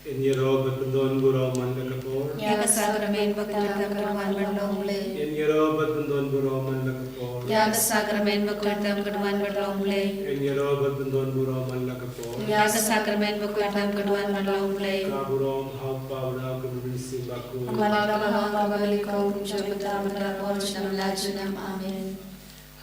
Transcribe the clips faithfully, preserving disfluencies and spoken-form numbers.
Yn ïaroh bad pyndon burom man la ka por. Ïa ka sakramen bakhuid tam ka duwan bad long Blei. Yn ïaroh bad pyndon burom man la ka por. Ïa ka sakramen bakhuid tam ka duwan bad long Blei. Yn ïaroh bad pyndon burom man la ka por. Ïa ka sakramen bakhuid tam ka duwan bad long Blei. Ka burom ha u Kpa bad ha u Khun bad ha u Mynsiem Bakhuid. Kumba la ka long, kumba ka la kum, kumjuh mynta, mynta bad junom la junom. Amen.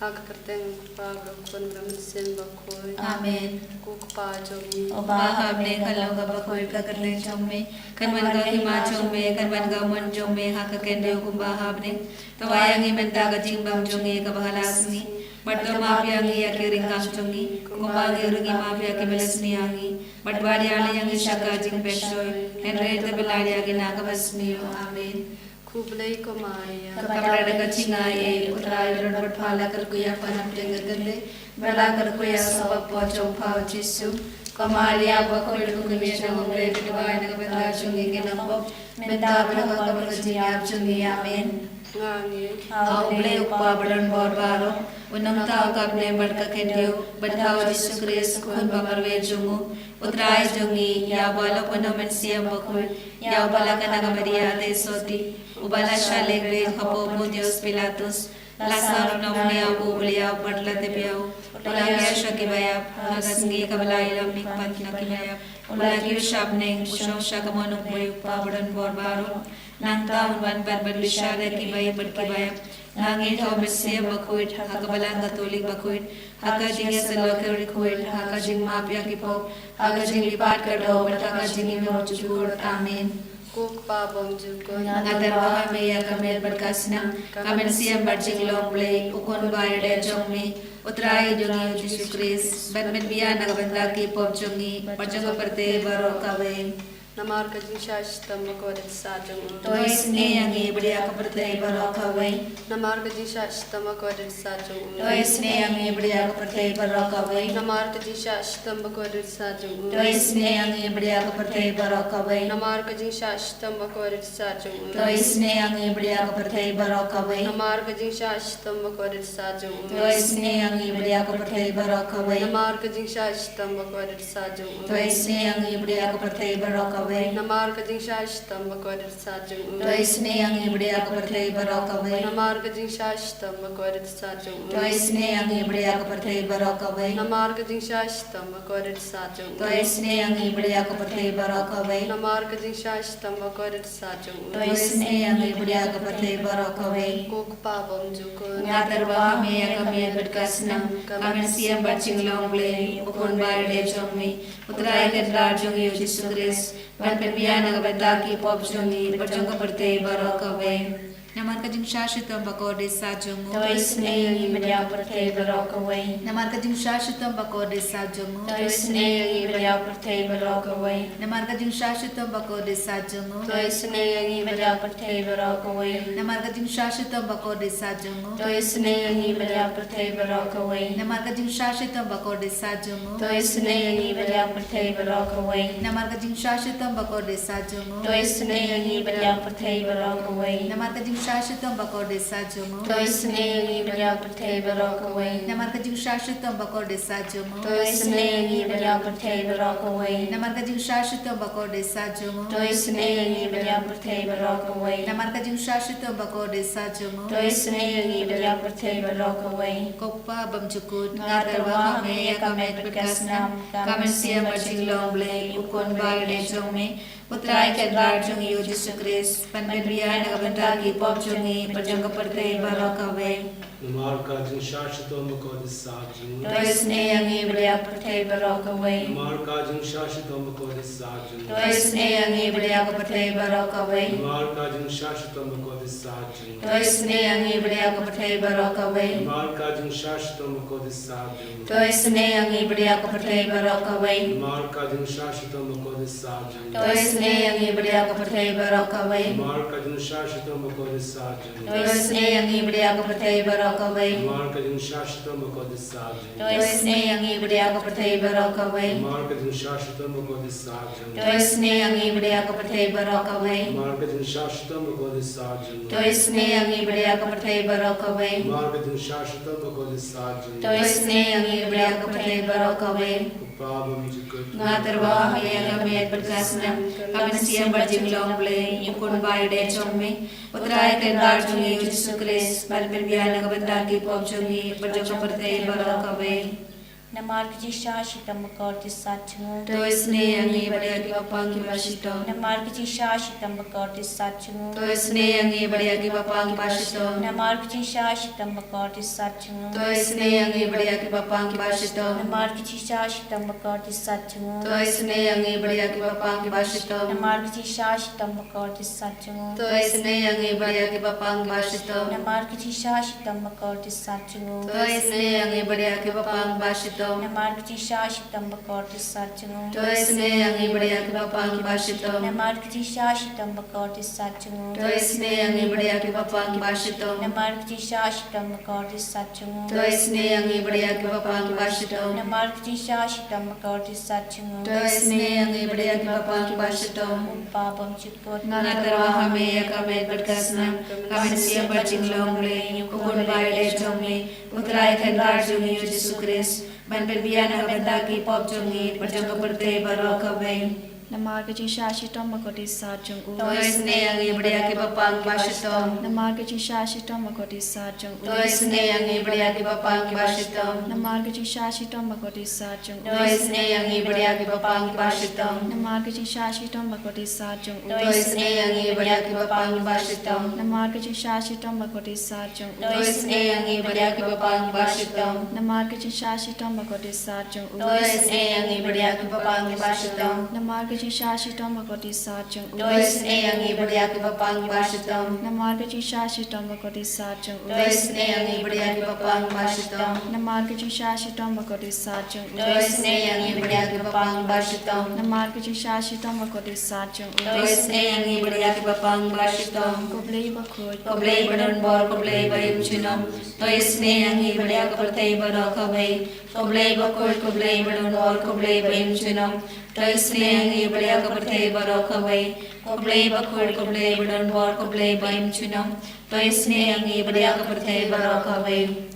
Ha ka kyrteng u Kpa bad u Khun bad u Mynsiem Bakhuid. Amen. Ko Kpa jong ngi uba ha bneng, ka long kaba khuid ka kyrteng jong me. Kan wan ka hima jong me, kan wan ka mon jong me ha ka khyndew kumba ha bneng. To ai ïa ngi mynta ka jingbam jong ngi kaba ha la ka sngi. Bad to map ïa ngi ïa ki ryngkang jong ngi, kumba ngi ruh ngi map ïa kiba la sniew ïa ngi. Bad wat ïaleh ïa ngi sha ka jingpynshoi, hynrei to pynlait ïa ngi na kaba sniew. Amen. Khublei ko Maria, kaba dap da ka jingai ei, U Trai u don bad pha, la kyrkhu ïa pha na pdeng ka kynthei bad la kyrkhu ïa u soh bakhuid jong pha u Jisu. Ko Maria bakhuid, ko Kmie jong U Blei, to duwai na ka bynta jong ngi ki nongpop, mynta bad ha ka por ka jingïap jong ngi. Amen. Nga ngeit ha U Blei U Kpa badonbor baroh, U Nongthaw ka bneng bad ka khyndew, bad ha u Jisu Khrist, u Khun ba marwei jong u, U Trai jong ngi, ïa uba la pyndonkam mynsiem bakhuid, ïa uba la khynnah ka Maria Theisotti, uba la shah leh beit ha pop u Pontius Pilatus, la sah, u la long, u la ïap, u la ïap bad la tip ïa u, u la kiew sha kiba ïap, ha ka sngi kaba lai, u la mih pat na kiba ïap, u la kiew sha bneng, u shong sha kamon U Blei U Kpa badonbor baroh. Nangta un wan pat ban bishar ïa ki ba im bad ki ba ïap. Nga ngeit ha u Mynsiem Bakhuid, ha ka Balang Katholik bakhuid, ha ka jingïasyllok riewkhuid, ha ka jingmap ïa ki pop, ha ka jinglip pat ka doh, bad ha ka jingim jukut. Amen. Ko Kpa bymjukut, nga tyrwa ha me ïa ka miet bad ka snam, ka mynsiem bad jinglong Blei, u Khun ba ïadei jong me, U Trai jong ngi u Jisu Khrist, ban pynbiang na ka bynta ki pop jong ngi bad jong ka pyrthei baroh kawei. Namar ka jingshah shitom bakhuid da sah jong u, to isynei ïa ngi bad ïa ka pyrthei baroh kawei. Namar ka jingshah shitom bakhuid da sah jong u, to isynei ïa ngi bad ïa ka pyrthei baroh kawei. Namar ka jingshah shitom bakhuid da sah jong u, to isynei ïa ngi bad ïa ka pyrthei baroh kawei. Namar ka jingshah shitom bakhuid da sah jong u, to isynei ïa ngi bad ïa ka pyrthei baroh kawei. Namar ka jingshah shitom bakhuid da sah jong u, to isynei ïa ngi bad ïa ka pyrthei baroh kawei. Namar ka jingshah shitom bakhuid da sah jong u, to isynei ïa ngi bad ïa ka pyrthei baroh kawei. Namar ka jingshah shitom bakhuid da sah jong u, to isynei ïa ngi bad ïa ka pyrthei baroh kawei. Namar ka jingshah shitom bakhuid da sah jong u, to isynei ïa ngi bad ïa ka pyrthei baroh kawei. Namar ka jingshah shitom bakhuid da sah jong u, to isynei ïa ngi bad ïa ka pyrthei baroh kawei. Namar ka jingshah shitom bakhuid da sah jong u, to isynei ïa ngi bad ïa ka pyrthei baroh kawei. Ko Kpa bymjukut, nga tyrwa ha me ïa ka miet bad ka snam, ka mynsiem bad jinglong Blei, u Khun ba ïadei jong me, U Trai Kynrad jong ngi u Jisu Khrist, ban pynbiang na ka bynta ki pop jong ngi bad jong ka pyrthei baroh kawei. Namar ka jingshah shitom bakhuid da sah jong u, to isynei ïa ngi bad ïa ka pyrthei baroh kawei. Namar ka jingshah shitom bakhuid da sah jong u, to isynei ïa ngi bad ïa ka pyrthei baroh kawei. Namar ka jingshah shitom bakhuid da sah jong u, to isynei ïa ngi bad ïa ka pyrthei baroh kawei. Namar ka jingshah shitom bakhuid da sah jong u, to isynei ïa ngi bad ïa ka pyrthei baroh kawei. Namar ka jingshah shitom bakhuid da sah jong u, to isynei ïa ngi bad ïa ka pyrthei baroh kawei. Namar ka jingshah shitom bakhuid da sah jong u, to isynei ïa ngi bad ïa ka pyrthei baroh kawei. Namar ka jingshah shitom bakhuid da sah jong u, to isynei ïa ngi bad ïa ka pyrthei baroh kawei. Namar ka jingshah shitom bakhuid da sah jong u, to isynei ïa ngi bad ïa ka pyrthei baroh kawei. Namar ka jingshah shitom bakhuid da sah jong u, to isynei ïa ngi bad ïa ka pyrthei baroh kawei. Namar ka jingshah shitom bakhuid da sah jong u, to isynei ïa ngi bad ïa ka pyrthei baroh kawei. Ko Kpa bymjukut, nga tyrwa ha me ïa ka miet bad ka snam, ka mynsiem bad jinglong Blei, u Khun ba ïadei jong me, U Trai Kynrad jong ngi u Jisu Khrist, ban pynbiang na ka bynta ki pop jong ngi bad jong ka pyrthei baroh kawei. Namar ka jingshah shitom bakhuid da sah jong u, to isynei ïa ngi bad ïa ka pyrthei baroh kawei. Namar ka jingshah shitom bakhuid da sah jong u, to isynei ïa ngi bad ïa ka pyrthei baroh kawei. Namar ka jingshah shitom bakhuid da sah jong u, to isynei ïa ngi bad ïa ka pyrthei baroh kawei. Namar ka jingshah shitom bakhuid da sah jong u, to isynei ïa ngi bad ïa ka pyrthei baroh kawei. Namar ka jingshah shitom bakhuid da sah jong u, to isynei ïa ngi bad ïa ka pyrthei baroh kawei. Namar ka jingshah shitom bakhuid da sah jong u, to isynei ïa ngi bad ïa ka pyrthei baroh kawei. Namar ka jingshah shitom bakhuid da sah jong u, to isynei ïa ngi bad ïa ka pyrthei baroh kawei. Namar ka jingshah shitom bakhuid da sah jong u, to isynei ïa ngi bad ïa ka pyrthei baroh kawei. Namar ka jingshah shitom bakhuid da sah jong u, to isynei ïa ngi bad ïa ka pyrthei baroh kawei. Namar ka jingshah shitom bakhuid da sah jong u, to isynei ïa ngi bad ïa ka pyrthei baroh kawei. Ko Kpa bymjukut, nga tyrwa ha me ïa ka miet bad ka snam, Ka mynsiem bad jinglong Blei, ïa u Khun ba ïadei jong me. U Trai Kynrad jong ngi u Jisu Khrist, ban pynbiang na ka bynta ki pop jong ngi bad jong ka pyrthei baroh kawei. Namar ka jingshisha shitom bakordit sat jong u. To isynei ïa ngi bad ïa kiba pang kiba shitom. Namar ka jingshisha shitom bakordit sat jong u. To isynei ïa ngi bad ïa kiba pang kiba shitom. Namar ka jingshisha shitom bakordit sat jong u. To isynei ïa ngi bad ïa kiba pang kiba shitom. Namar ka jingshisha shitom bakordit sat jong u. To isynei ïa ngi bad ïa kiba pang kiba shitom. Namar ka jingshisha shitom bakordit sat jong u. To isynei ïa ngi bad ïa kiba pang kiba shitom. Namar ka jingshisha shitom bakordit sat jong u. To isynei ïa ngi bad ïa kiba pang kiba shitom. Namar ka jingshisha shitom bakordit sat jong u. To isynei ïa ngi bad ïa kiba pang kiba shitom. Namar ka jingshisha shitom bakordit sat jong u. To isynei ïa ngi bad ïa kiba pang kiba shitom. Namar ka jingshisha shitom bakordit sat jong u. To isynei ïa ngi bad ïa kiba pang kiba shitom. Namar ka jingshisha shitom bakordit sat jong u. To isynei ïa ngi bad ïa kiba pang kiba shitom. U Pa bymjukut. Nga tyrwa ha me ïa ka met bad ka snam, ka mynsiem bad jinglong Blei, ïa u Khun ba ïadei jong me, u Trai Kynrad jong ngi u Jisu Khrist, ban pynbiang na ka bynta ki pop jong ngi bad jong ka pyrthei baroh kawei. Namar ka jingshisha shitom bakordit sat jong u. To isynei ïa ngi bad ïa kiba pang kiba shitom. Namar ka jingshisha shitom bakordit sat jong u. To isynei ïa ngi bad ïa kiba pang kiba shitom. Namar ka jingshisha shitom bakordit sat jong u. To isynei ïa ngi bad ïa kiba pang kiba shitom. Namar ka jingshisha shitom bakordit sat jong u. To isynei ïa ngi bad ïa kiba pang kiba shitom. Namar ka jingshisha shitom bakordit sat jong u. To isynei ïa ngi bad ïa kiba pang kiba shitom. Namar ka jingshisha shitom bakordit sat jong u. To isynei ïa ngi bad ïa kiba pang kiba shitom. Namar ka jingshisha shitom bakordit sat jong u. To isynei ïa ngi bad ïa kiba pang kiba shitom. Namar ka jingshisha shitom bakordit sat jong u. To isynei ïa ngi bad ïa kiba pang kiba shitom. Namar ka jingshisha shitom bakordit sat jong u. To isynei ïa ngi bad ïa kiba pang kiba shitom. Namar ka jingshisha shitom bakordit sat jong u. To isynei ïa ngi bad ïa kiba pang kiba shitom. Ko Blei bakhuid, ko Blei badonbor, ko Blei ba im junom. To isynei ïa ngi bad ïa ka pyrthei baroh kawei. Ko Blei bakhuid, ko Blei badonbor, ko Blei ba im junom. To isynei ïa ngi bad ïa ka pyrthei baroh kawei. Ko Blei bakhuid, ko Blei badonbor, ko Blei ba im junom. To isynei ïa ngi bad ïa ka pyrthei baroh kawei.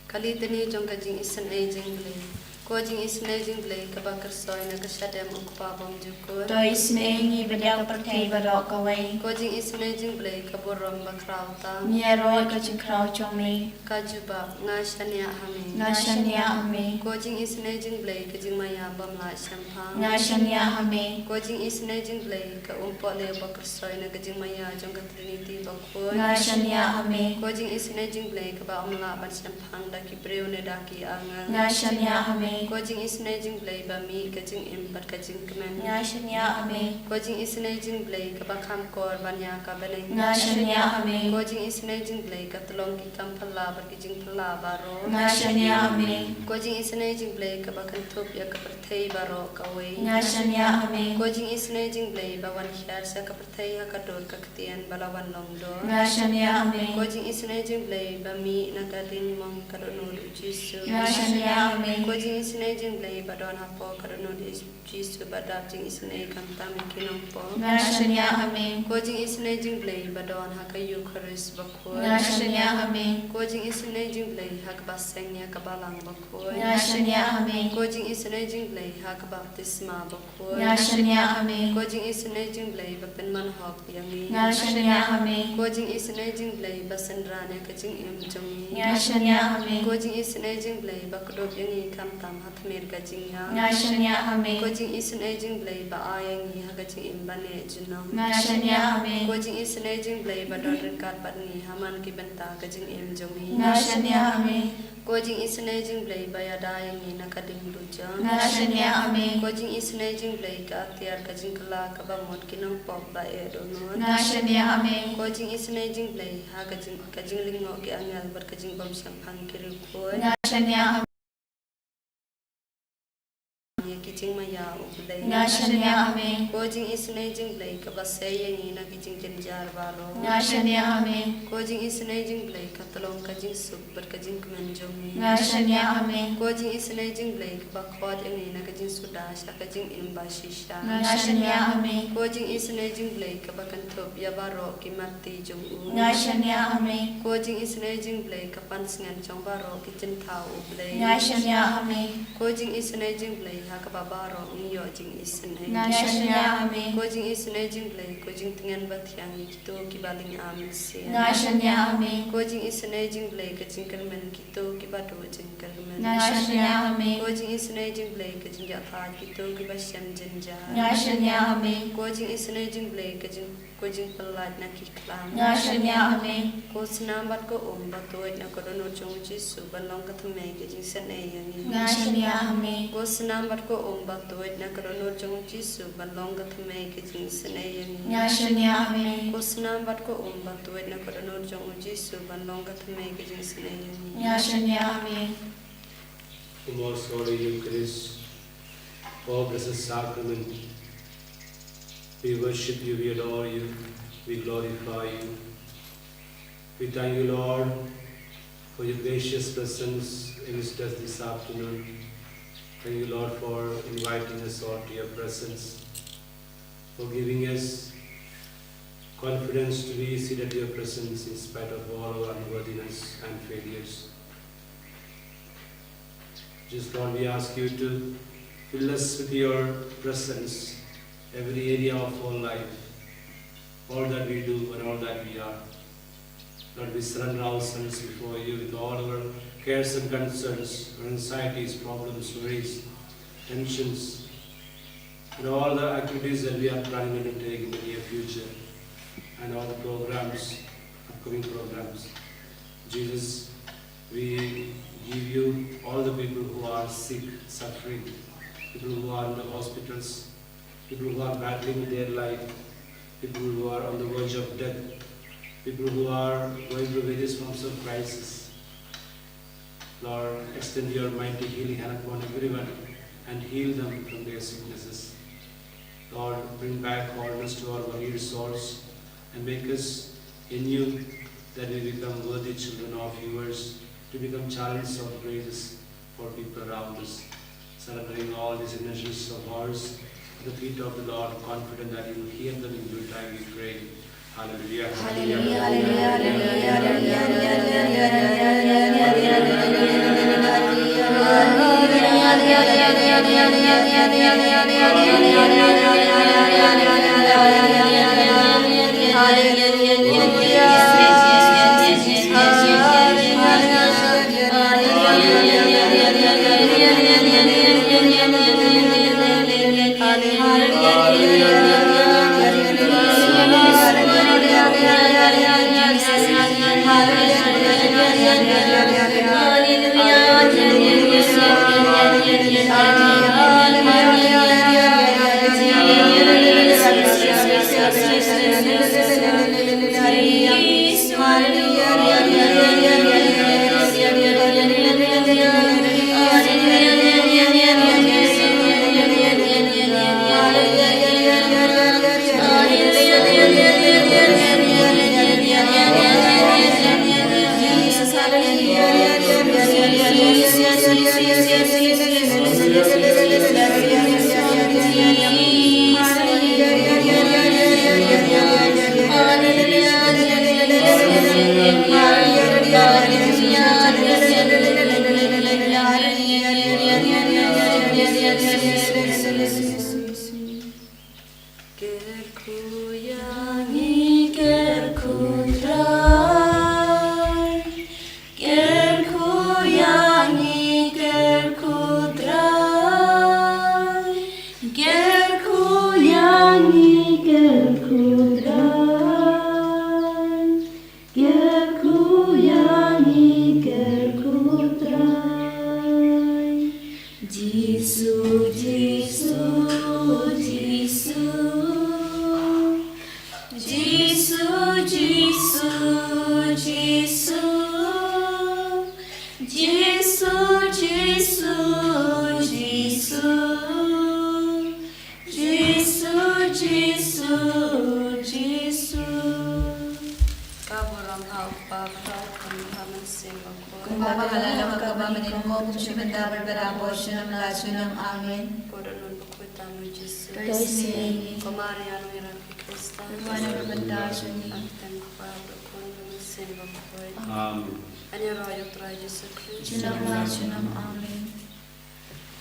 Ka Litany jong ka jingisynei jong Blei. Ko jingisynei jong Blei kaba kyrsoi na ka shadem u Kpa bymjukut. To isynei ïa ngi bad ïa ka pyrthei baroh kawei. Ko jingisynei jong Blei ka burom bakhraw tam. Ngi ïaroh ïa ka jingkhraw jong me. Ka jubab, nga shaniah ha me. Nga shaniah ha me. Ko jingisynei jong Blei ka jingmaïa bym lah shemphang. Nga shaniah ha me. Ko jingisynei jong Blei ka umpohliew bakyrsoi na ka jingmaïa jong ka Trinity bakhuid. Nga shaniah ha me. Ko jingisynei jong Blei kaba ym lah ban shemphang da ki briew ne da ki angel. Nga shaniah ha me. Ko jingisynei jong Blei ba mih ka jingim bad ka jingkmen. Nga shaniah ha me. Ko jingisynei jong Blei kaba kham kor ban ïa ka bneng. Nga shaniah ha me. Ko jingisynei jong Blei ka tyllong ki kam phylla bad ki jingphylla baroh. Nga shaniah ha me. Ko jingisynei jong Blei kaba kynthup ïa ka pyrthei baroh kawei. Nga shaniah ha me. Ko jingisynei jong Blei ba wan hiar sha ka pyrthei ha ka dur ka ktien ba la wan long dur. Nga shaniah ha me. Ko jingisynei jong Blei ba mih na ka diengmong ka dohnud u Jisu. Nga shaniah ha me. Ko jingisynei jong Blei ba don hapoh ka dohnud u Jisu ba dap jingisynei khamtam ïa ki nongpop. Nga shaniah ha me. Ko jingisynei jong Blei ba don ha ka Eukharist bakhuid. Nga shaniah ha me. Ko jingisynei jong Blei ha kaba seng ïa ka balang bakhuid. Nga shaniah ha me. Ko jingisynei jong Blei ha ka baptisma bakhuid. Nga shaniah ha me. Ko jingisynei jong Blei ba pynman hok ïa ngi. Nga shaniah ha me. Ko jingisynei jong Blei ba synran ïa ka jingim jong ngi. Nga shaniah ha me. Ko jingisynei jong Blei ba kdup ïa ngi khamtam ha tmier ka jingïap. Nga shaniah ha me. Ko jingisynei jong Blei ba ai ïa ngi ha ka jingim ba neh junom. Nga shaniah ha me. Ko jingisynei jong Blei ba don ryngkat bad ngi ha man ki bynta ka jingim jong ngi. Nga shaniah ha me. Ko jingisynei jong Blei ba ïada ïa ngi na ka ding dujok. Nga shaniah ha me. Ko jingisynei jong Blei ka atiar ka jingkylla kaba mut ki nongpop ba eh dohnud. Nga shaniah ha me. Ko jingisynei jong Blei ha ka jing, ka jinglyngngoh ki angel bad ka jingbymshemphang ki riewkhuid. Nga shaniah ha me. Ïa ki jingmaïa u Blei. Nga shaniah ha me. Ko jingisynei jong Blei kaba sei ïa ngi na ki jingjynjar baroh. Nga shaniah ha me. Ko jingisynei jong Blei ka tyllong ka jingsuk bad ka jingkmen jong ngi. Nga shaniah ha me. Ko jingisynei jong Blei kaba khot ïa ngi na ka jingsuda sha ka jingim ba shisha. Nga shaniah ha me. Ko jingisynei jong Blei kaba kynthup ïa baroh ki matti jong u. Nga shaniah ha me. Ko jingisynei jong Blei ka pansngiat jong baroh ki jingthaw u Blei. Nga shaniah ha me. Ko jingisynei jong Blei ha kaba baroh ngi ïoh jingisynei. Nga shaniah ha me. Ko jingisynei jong U Blei, ko jingtngen bathiang ïa kito kiba lyngba mynsiem. Nga shaniah ha me. Ko jingisynei jong U Blei, ka jingkyrmen kito kiba duh jingkyrmen. Nga shaniah ha me. Ko jingisynei jong U Blei, ka jingïakhun kito kiba shem jynjar. Nga shaniah ha me. Ko jingisynei jong U Blei, ka jing ko jingpyllait na ki klam. Nga shaniah ha me. Ko snam bad ko um ba tuid na ka dohnud jong U Jisu ban long ka thymmei ka jingisynei ïa ngi. Nga shaniah ha me. Ko snam bad ko um ba tuid na ka dohnud jong U Jisu ban long ka thymmei ka jingisynei ïa ngi. Nga shaniah ha me. Ko snam bad ko um ba tuid na ka dohnud jong U Jisu ban long ka thymmei ka jingisynei ïa ngi. Nga shaniah ha me. O most holy Eucharist, O blessed sacrament, we worship you, we adore you, we glorify you. We thank you, Lord, for your gracious presence amidst us this afternoon. Thank you, Lord, for inviting us all to your presence, for giving us confidence to be seated at your presence in spite of all our unworthiness and failures. Just, Lord, we ask you to fill us with your presence, every area of our life, all that we do and all that we are. Lord, we surrender ourselves before you with all our cares and concerns, our anxieties, problems, worries, tensions, and all the activities that we are planning to undertake in the near future, and all the programs, upcoming programs. Jesus, we give you all the people who are sick, suffering, people who are in the hospitals, people who are battling with their life, people who are on the verge of death, people who are going through various forms of crisis. Lord, extend your mighty healing hand upon everyone and heal them from their sicknesses. Lord, bring back wholeness to our worried souls and make us in you that we become worthy children of yours, to become channels of grace for people around us. Surrendering all these intentions of ours at the feet of the Lord, confident that He will hear them in due time, we pray. Hallelujah. Hallelujah. Kyrkhu ïa ngi, kyrkhu Trai. Kyrkhu ïa ngi, kyrkhu Trai. Kyrkhu ïa ngi, kyrkhu Trai. Kyrkhu ïa ngi, kyrkhu Trai. Jisu, Jisu, Jisu. Jisu, Jisu, Jisu. Jisu, Jisu, Jisu. Jisu, Jisu, Jisu. Ka burom ha u Kpa, bad ha u Khun, bad ha u Mynsiem Bakhuid. Kumba ka la long, ha kaba mynnyngkong, kum shi bynta bad barabor, junom la junom. Amen. Ko dohnud bakhuid tam u Jisu. To isynei ïa ngi. Ko Maria nongïarap ïa ki Khristan. Pynwan ïa ka bynta jong ngi. Ha ka kyrteng u Kpa, bad u Khun, bad u Mynsiem Bakhuid. Amen. Ïaroh ïa u Trai Jisu Khrist. Junom la junom. Amen.